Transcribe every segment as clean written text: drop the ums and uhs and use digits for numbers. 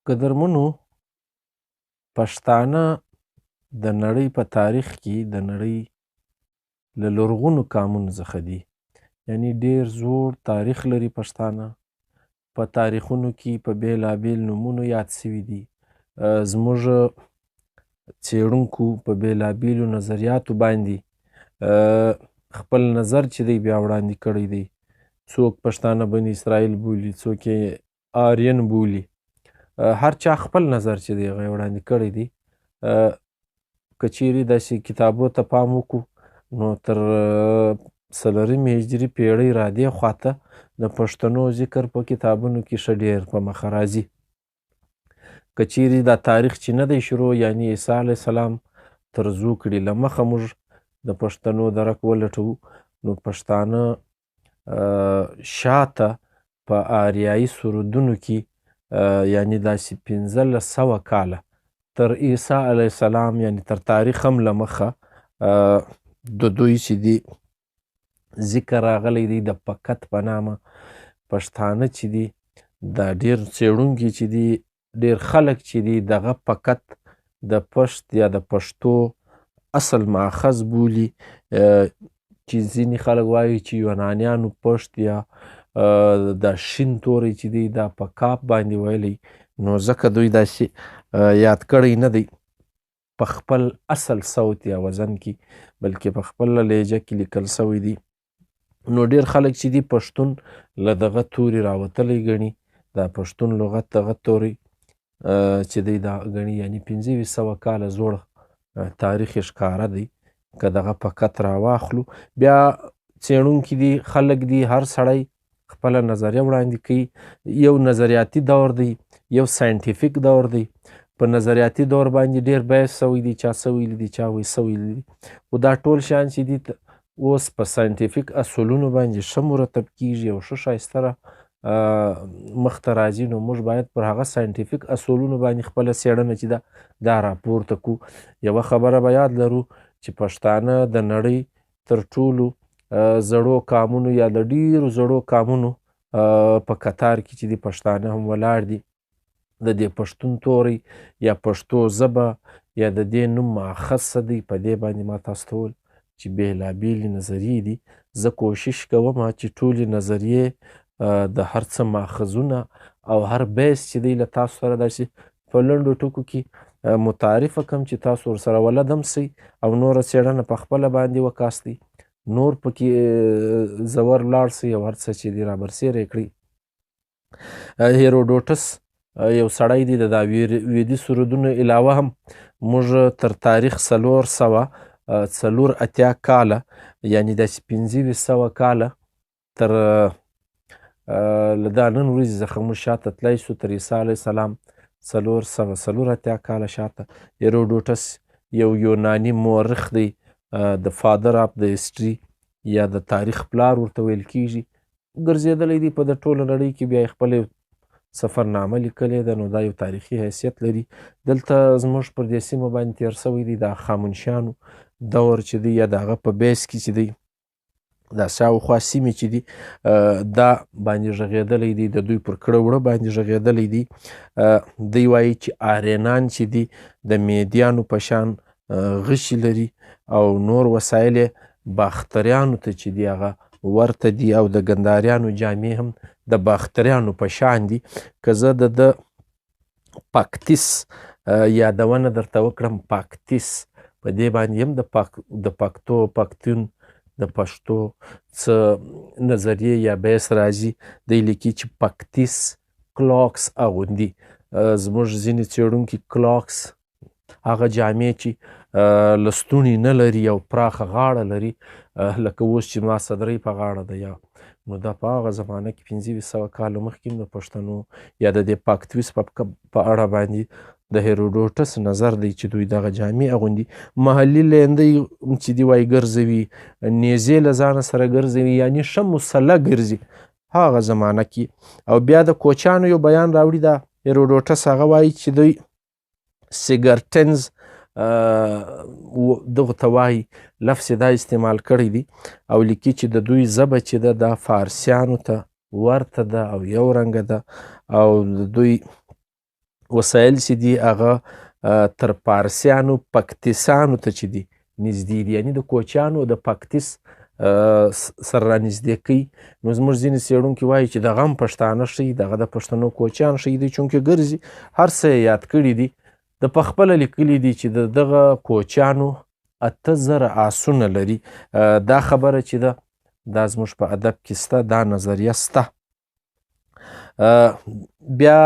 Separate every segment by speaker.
Speaker 1: قدرمنو پښتانه د نړۍ په تاریخ کې د نړۍ له لرغونو قامونو څخه دي، یعنی ډیر زوړ تاریخ لري. پښتانه په تاریخونو کې په بیلابیل نومونو یاد سوي دي. زموږ څېړونکو په بیلابیلو نظریاتو باندې خپل نظر چې دی بیا وړاندې کړی دی. څوک پښتانه بني اسرائیل بولي، څوک یې آرین بولي، هر چا خپل نظر چې دی هغه یې وړاندې کړی دی. که چیرې داسې کتابو ته پام وکړو نو تر څلورمې هجري پیړۍ را دې خواته د پښتنو ذکر په کتابونو کې ښه ډېر په مخه راځي. که چیرې دا تاریخ چې نه دی شروع، یعنی عیسی علیه السلام تر زوکړې له مخه موږ د پښتنو درک ولټوو، نو پښتانه شاته په آریایي سرودونو کې، یعنی داسې 1500 کاله تر عیسی علیه السلام، یعنی تر تاریخ هم له مخه د دوی چې دي ذکر راغلی دی د پکت په نامه. پښتانه چې دي دا ډېر څېړونکي چې دي، ډېر خلک چې دي دغه پکت د پښت یا د پښتو اصل ماخذ بولي، چې ځینې خلک وایي چې یونانیانو پښت یا د شین توری چې دی دا په کاپ باندې ویلی، نو ځکه دوی داسې یاد کړی نه دی په خپل اصل صوت یا وزن کې، بلکې په خپله لهجه کې لیکل سوی دی. نو ډېر خلک چې دي پښتون له دغه توري راوتلی ګڼي، دا پښتون لغت دغه توری چې دی دا ګڼي، یعنی 2500 کاله زوړ تاریخ یې ښکاره دی. که دغه پکت راواخلو، بیا څېړونکي دي، خلک دي، هر سړی خپله نظریه وړاندې کوي. یو نظریاتي دور دی، یو scientific دور دی. په نظریاتي دور باندې ډېر بحث سوی دی، چا څه ویلي دي، چا وایي څه ویلي دي، خو دا ټول شیان چې دي اوس په scientific اصولونو باندې ښه مرتب کیږي او ښه ښایسته مخته راځي. نو موږ باید پر هغه scientific اصولونو باندې خپله څېړنه چې ده دا راپورته کړو. یوه خبره به یاد لرو چې پښتانه د نړۍ تر ټولو زړو قامونو یا د ډېرو زړو قامونو په کتار کې چې دي پښتانه هم ولاړ دي. د دې پښتون توری یا پښتو ژبه یا د دې نوم ماخذ څه دی، په دې باندې ما تاسو ته وویل چې بېلابېلې نظریې دي. زه کوشش کوم چې ټولې نظریې د هر څه ماخذونه او هر بحث چې دی له تاسو سره داسې په لنډو ټکو کې متعارفه کم چې تاسو ورسره ولد هم سئ او نوره څېړنه په خپله باندې وکاستئ، نور پکې ژور لاړ سئ او هر څه چې دی رابرسېره یې کړئ. هیروډوټس یو سړی دی، د دا ویدي سرودونو علاوه هم موږ تر تاریخ 484 کاله، یعنی داسې 2500 کاله تر له دا نن ورځې څخه موږ شاته تلای سو، تر عیسی علیه السلام 484 کاله شاته. هیروډوټس یو یوناني مورخ دی، د father of the history یا د تاریخ پلار ورته ویل کیږي، ګرځېدلی دی په د ټوله نړۍ کې، بیا یې خپله سفرنامه لیکلې ده، نو دا یو تاریخي حیثیت لري. دلته زموږ پر دې سیمه باندې تېر سوی دی دا خامنشیانو دور چې دی یا د هغه په بیس کې چې دی دا شاوخوا سیمې چې دي دا باندې غږېدلی دی، د دوی پر کړه وړه باندې غږېدلی دی. دوی وایي چې آرینان چې دي د میدیانو په شان غشي لري او نور وسایل یې باختریانو ته چې دي هغه ورته دي، او د ګنداریانو جامې هم د باختریانو په شان دي. که زه د ده پاکتیس یادونه درته وکړم، پاکتیس په دې باندې هم د پښتو پښتون د پښتو څه نظریې یا بحث راځي. دی لیکي چې پکتیس کلاکس اغوندي. زموږ ځینې څېړونکي کلاکس هغه جامې چې له ستوني نه لري او پراخه غاړه لري، لکه اوس چې ما صدرۍ په غاړه ده، یا نو دا په هغه زمانه کې 2500 کاله مخکې هم د پښتنو یا د دې پاکتویس په اړه باندې د هیروډوټس نظر دی چې دوی دغه جامې اغوندي. محلي لیندۍ چې دی وایي ګرځوي، نیزې له ځانه سره ګرځوي، یعنی ښه مسلح ګرځي هغه زمانه کې. او بیا د کوچانو یو بیان راوړي دا هیروډوټس، هغه وایي چې دوی سیګرټنز دغه ته وایي، لفظ یې دا استعمال کړی دی، او لیکي چې د دوی ژبه چې ده دا فارسیانو ته ورته ده او یو رنګه ده، او د دوی وسایل چې دي هغه تر پارسیانو پکتیسانو ته چې دي نږدې دي، یعنی د کوچیانو د پکتیس سره رانږدې کوي. نو زموږ ځینې څېړونکي وایي چې دغه هم پښتانه ښیي، دغه د پښتنو کوچیان ښیي، دوی چونکې ګرځي هر څه یې یاد کړي دي. د پخپله لیکلي دي چې د دغه کوچیانو 8000 آسونه لري. دا خبره چې ده دا زموږ په ادب کې سته، دا نظریه سته. بیا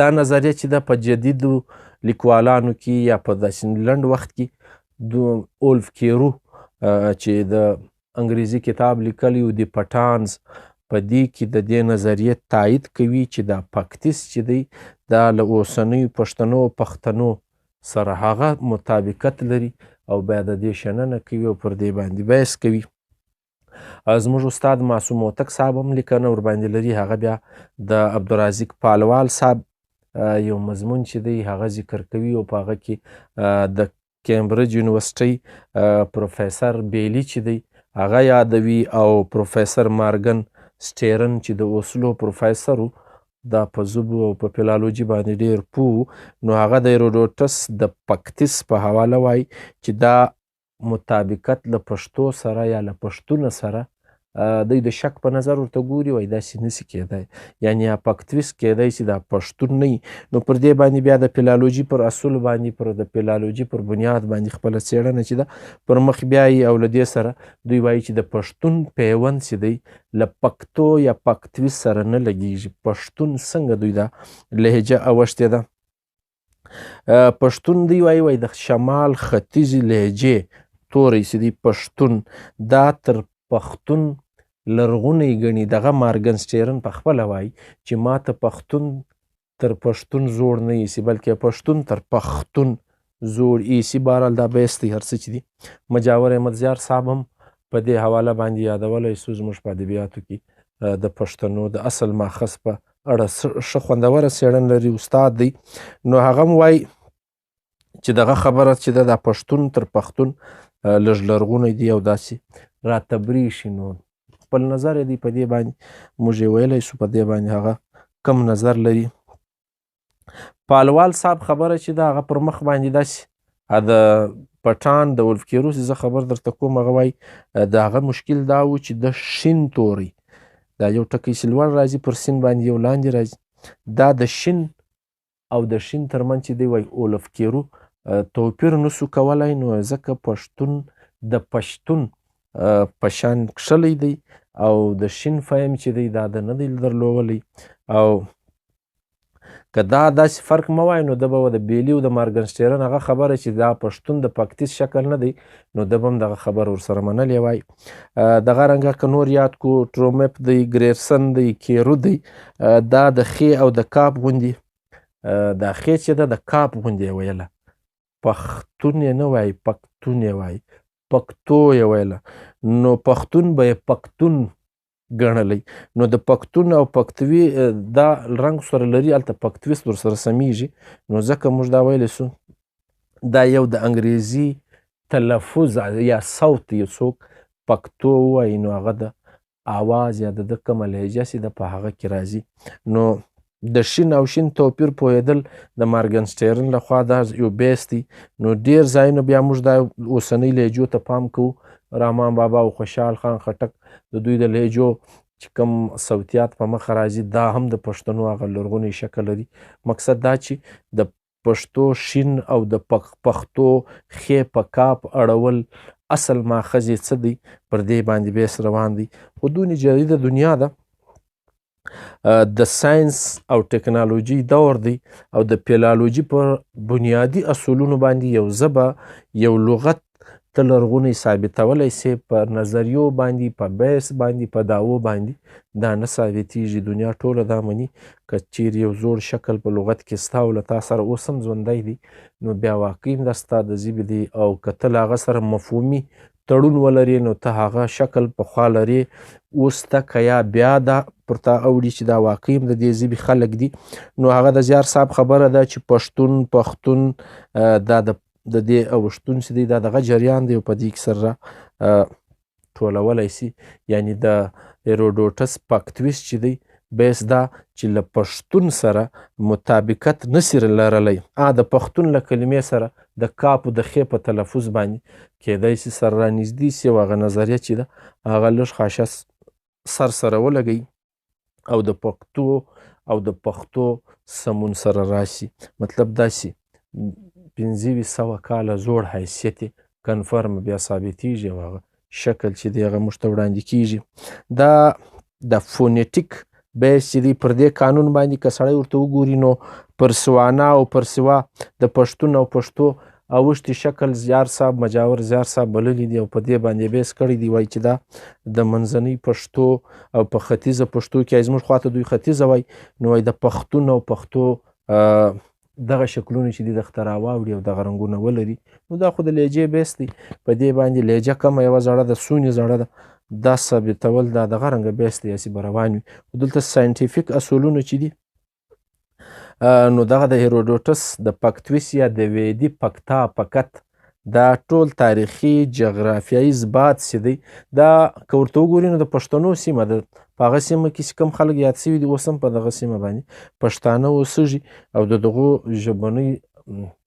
Speaker 1: دا نظریه چې ده په جدیدو لیکوالانو کې یا په داسې لنډ وخت کې د اولف کیرو چې د انګریزي کتاب لیکلی و د پټانز، په دې کې د دې نظریې تایید کوي چې دا پکتیس چې دی دا له اوسنیو پښتنو پښتنو سره هغه مطابقت لري او بیا د دې شننه کوي او پر دې باندې بحث کوي. زموږ استاد معصوم هوتک صاحب هم لیکنه ورباندې لري، هغه بیا د عبدالرازق پالوال صاحب یو مضمون چې دی هغه ذکر کوي او په هغه کې د کیمبرج یونیورسټۍ پروفیسر بیلی چې دی هغه یادوي او پروفیسر مارګن سټیرن چې د اوسلو پروفیسر و، دا په ژبو او په فلالوجي باندې ډېر پوه، نو هغه د هیرودوتس د پکتیس په حواله وایي چې دا مطابقت له پښتو سره یا له پښتونه سره دی د شک په نظر ورته ګوري، وایي داسې نسي کېدای، یعنی یا پکتویس کېدای سي دا پښتون نه وي. نو پر دې باندې بیا د فلالوجي پر اصول باندې پر د فلالوجي پر بنیاد باندې خپله څېړنه چې ده پر مخ بیایي او له دې سره دوی وایي چې د پښتون پیوند چې دی له پکتو یا پکتویس سره نه لګېږي. پښتون څنګه دوی دا لهجه اوښتې ده؟ پښتون دی وایي وایي د شمال ختیځې لهجې توری چې دی پښتون دا تر پښتون لرغونی ګڼي. دغه مارګن سټیرن په خپله وایي چې ما ته پښتون تر پښتون زوړ نه ایسي، بلکې پښتون تر پښتون زوړ ایسي. بهرحال دا بحث دی هر څه چې دي. مجاور احمد زیار صاحب هم په دې حواله باندې یادولی سو زموږ په ادبیاتو کې د پښتنو د اصل ماخذ په اړه ښه خوندوره څېړنه لري، استاد دی. نو هغه هم وایي چې دغه خبره چې ده دا پښتون تر پښتون لږ لرغونی دی او داسې راته برېښي. نو خپل نظر یې دی په دې باندې، موږ یې ویلی سو په دې باندې هغه کم نظر لري. پالوال صاحب خبره چې ده هغه پر مخ باندې داسې د پټان د ولف کیروس زه خبر درته کوم، هغه وایي د هغه مشکل دا و چې د شین توری دا یو ټکی چې لوړ راځي پر سین باندې یو لاندې راځي، دا د شین او د شین ترمنځ چې دی وایي اولف کیرو توپیر نسو کولی، نو ځکه پښتون د پښتون په شان کښلی دی او د شین فهم چې دی دا د نه دی درلولی. او که دا داسې فرق مه وایي نو ده به د بیلي او د مارګنسټیرن هغه خبره چې دا پښتون د پکتیس شکل نه دی، نو ده به هم دغه خبره ورسره منلې وای. دغه رنګه که نور یاد کو ټرومپ دی، ګریرسن دی، کیرو دی، دا د خې او د کاپ غوندې، دا خې چې ده د کاپ غوندې یې ویله، پښتون یې نه وایي پښتون یې وایي، پښتو یې ویله، نو پښتون به یې پښتون ګڼلی. نو د پښتون او پښتوي دا رنګ سره لري، هلته پښتویس ورسره سمیږي. نو ځکه موږ دا ویلی سو دا یو د انګریزي تلفظ یا صوت یو څوک پښتو ووایي نو هغه د آواز یا د ده کومه لهجه چې ده په هغه کې راځي. نو د شین او شین توپیر پوهېدل د مارګنسټیرن لخوا دا یو بیس دی. نو ډېر ځایونه بیا موږ دا اوسنۍ لهجو ته پام کوو، رحمان بابا او خوشحال خان خټک د دوی د لهجو چې کوم صوتیات په مخه راځي دا هم د پښتنو هغه لرغونی شکل لري. مقصد دا چې د پښتو شین او د پښتو خې په کاپ اړول اصل ماخذ یې څه دی پر دې باندې بحث روان دی. خو دونې جدیده دنیا ده، د ساینس او ټکنالوژي دور دی او د فلالوژي پر بنیادي اصولونو باندې یو ژبه یو لغت ته لرغونی ثابتولی سي، په نظریو باندې، په بحث باندې، په دعوو باندې دا نه ثابتیږي. دنیا ټوله دا مني که چیرې یو زوړ شکل په لغت کې ستا او له تا سره اوس هم ژوندی دی نو بیا واقعي هم دا ستا د ژبې دی، او که ته له هغه سره مفهومي تړون ولرې نو ته هغه شکل پخوا لرې، اوس ته که یا بیا دا پر تا اوړي چې دا واقعي هم د دې ژبې خلک دي. نو هغه د زیار صاحب خبره ده چې پښتون پښتون دا د دې اوښتون چې دی دا دغه جریان دی او په دې کې سره ټولولی سي. یعنی د هیرودوتس پکتویس چې دی بیس دا چې له پښتون سره مطابقت نسي لرلی. د پښتون له کلمې سره د کاپو د خې په تلفظ باندې کېدای سي سره رانږدې سي، او هغه نظریه چې ده هغه لږ خاشه سر سره ولګوي او د پښتو او د پښتو سمون سره راسي. مطلب داسې 2500 کاله زوړ حیثیت یې کنفرم بیا ثابتېږي او هغه شکل چې دی هغه موږ ته وړاندې کېږي. دا د فونیټیک بیس چې دی پر دې قانون باندې که سړی ورته وګوري نو پر سوانا او پر سوا د پښتون او پښتو اوښتي شکل زیار صاحب، مجاور زیار صاحب بللي دي او په دې باندې بیس کړی دی. وایي چې دا د منځنۍ پښتو او په ختیځه پښتو کې، زموږ خواته دوی ختیځه وایي، نو وایي د پښتون او پښتو دغه شکلونه چې دي دغه راواوړي او دغه رنګونه ولري. نو دا خو د لهجې بیس دی، په دې باندې لهجه کمه یوه زړه ده، سونې زړه ده، دا ثابتول دا دغه رنګه بیس دی، هسې به روان وي. خو دلته scientific اصولونه چې دي، نو دغه د هیرودوتس د پکتویس یا د ویدي پکتا پکت دا ټول تاریخي جغرافیایي زبات چې دی، دا که ورته وګوري نو د پښتنو سیمه ده. په هغه سیمه کې چې کوم خلک یاد سوي دي اوس هم په دغه سیمه باندې پښتانه اوسېږي او د دغو ژبنۍ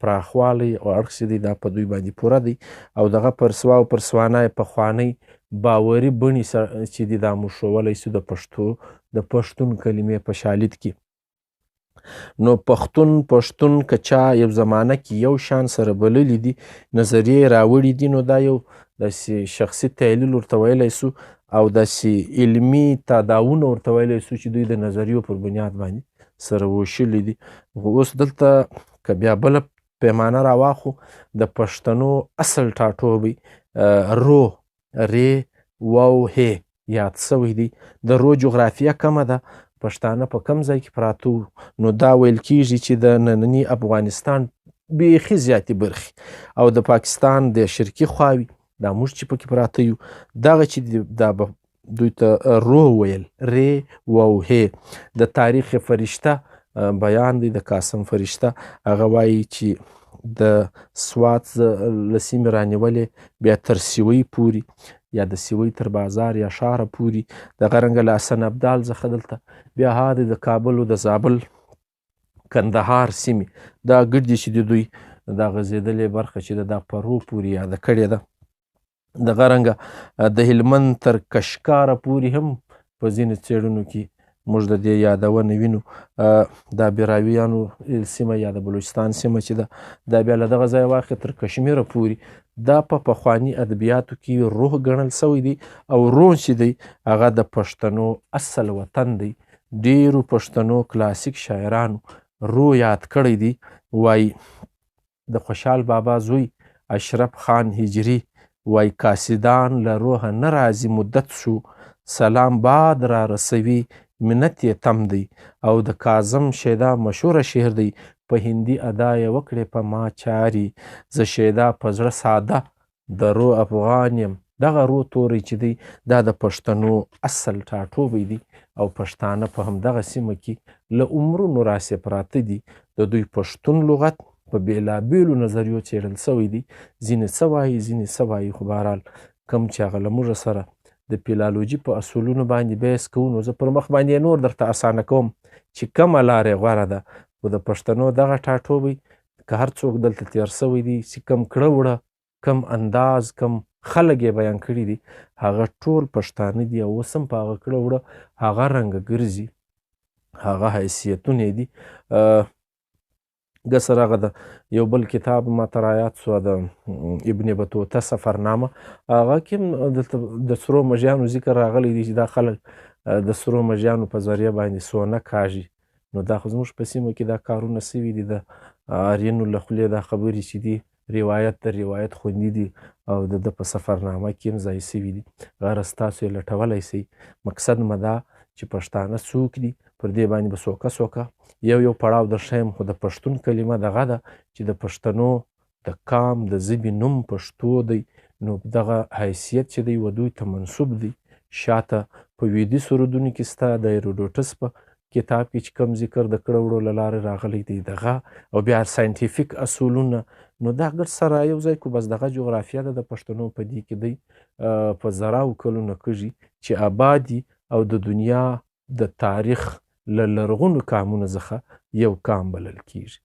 Speaker 1: پراخوالی او اړخ چې دی دا په دوی باندې پوره دی. او دغه پرسوا او پرسوانا یې پخوانۍ باوري بڼې چې دي دا موږ ښوولی سو د پښتو د پښتون کلمې په شالید کې. نو پښتون پښتون که چا یو زمانه کې یو شان سره بللي دي، نظریې راوړي دي، نو دا یو داسې شخصي تحلیل ورته ویلی سو او داسې علمي تداوونه ورته ویلی سو چې دوی د نظریو پر بنیاد باندې سره وشلي دي. خو اوس دلته که بیا بله پیمانه راواخو، د پښتنو اصل ټاټوبی رو ری واو هې یاد سوی دی. د رو جغرافیه کمه ده، پښتانه په کم ځای کې پراته وو، نو دا ویل کیږي چې د ننني افغانستان بیخي زیاتې برخې او د پاکستان د شرقي خواوي دا موږ چې پکې پراته یو، دغه چې دا به دوی ته رو ویل، ری واو هې. د تاریخ فرشته بیان دی، د قاسم فرشته، هغه وایي چې د سوات له سیمې رانیولې بیا تر سیوۍ پورې یا د سیوۍ تر بازار یا ښاره پورې، دغه رنګه له حسن ابدال څخه دلته بیا ها د کابل او د زابل کندهار سیمې دا ګرځي چې د دوی دا غځېدلې برخه چې ده دا پرو پورې یاده کړې ده. دغه رنګه د هلمند تر کشکاره پورې هم په ځینو څېړنو کې موږ د دې یادونه وینو. دا براویانو سیمه یا د بلوچستان سیمه چې ده دا بیا له دغه ځایه واخله تر کشمیره پورې دا په پخواني ادبیاتو کې روح ګڼل سوی دی. او روح چې دی هغه د پښتنو اصل وطن دی. ډیرو پښتنو کلاسیک شاعرانو رو یاد کړی دی. وایي د خوشحال بابا زوی اشرف خان هجري وایي کاسدان له روحه نه راځي مدت شو، سلام باد را رسوي منت یې تم دی. او د کاظم شیدا مشهوره شعر دی، په هندي ادا یې وکړې په ما چاري، زه شیدا په زړه ساده د رو افغان یم. دغه رو توری چې دی دا د پښتنو اصل ټاټوبی دی او پښتانه په همدغه سیمه کې له عمرونو راسې پراته دي. د دوی پښتون لغت په بېلابېلو نظریو څېړل سوی دی، ځینې څه وایي ځینې څه وایي، خو بهرحال کم چې هغه له موږ سره د فیلالوجي په اصولونو باندې بحث کوو، نو زه پر مخ باندې یې نور درته اسانه کوم چې کومه لار یې غوره ده. خو د پښتنو دغه ټاټوبی که هر څوک دلته تېر سوی دی چې کم کړه وړه، کم انداز، کم خلک یې بیان کړي دي، هغه ټول پښتانه دي او اوس هم په هغه کړه وړه هغه رنګه ګرځي، هغه حیثیتونه یې دي. ګسر هغه د یو بل کتاب ما ته رایاد سو، د ابن بطوطه سفرنامه، هغه کې هم دلته د سرو مږیانو ذکر راغلی دی چې دا خلک د سرو مږیانو په ذریعه باندې سونه کاږي. نو دا خو زموږ په سیمه کې دا کارونه سوي دي، د آرینو له خولې دا خبرې چې دي روایت در روایت خوندي دي او د ده په سفرنامه کې هم ځای سوي دي. غرض تاسو یې لټولی سئ. مقصد مه دا چې پښتانه څوک دي، پر دې باندې به سوکه سوکه یو یو پړاو در ښیم. خو د پښتون کلمه دغه ده چې د پښتنو د کام د ژبې نوم پښتو دی، نو دغه حیثیت چې دی و دوی ته منسوب دی. شاته په ویدي سرودونو کې سته، د هیرودوتس په کتاب کې چې کوم ذکر د کړه وړو له لارې راغلی دی دغه، او بیا scientific اصولونه، نو دا ګډ سره یو ځای کو. بس دغه جغرافیه ده د پښتنو په دې کې دی په زراو کلونه کږي چې آباد دي او د دنیا د تاریخ له لرغونو کامونو څخه یو کام بلل کیږي.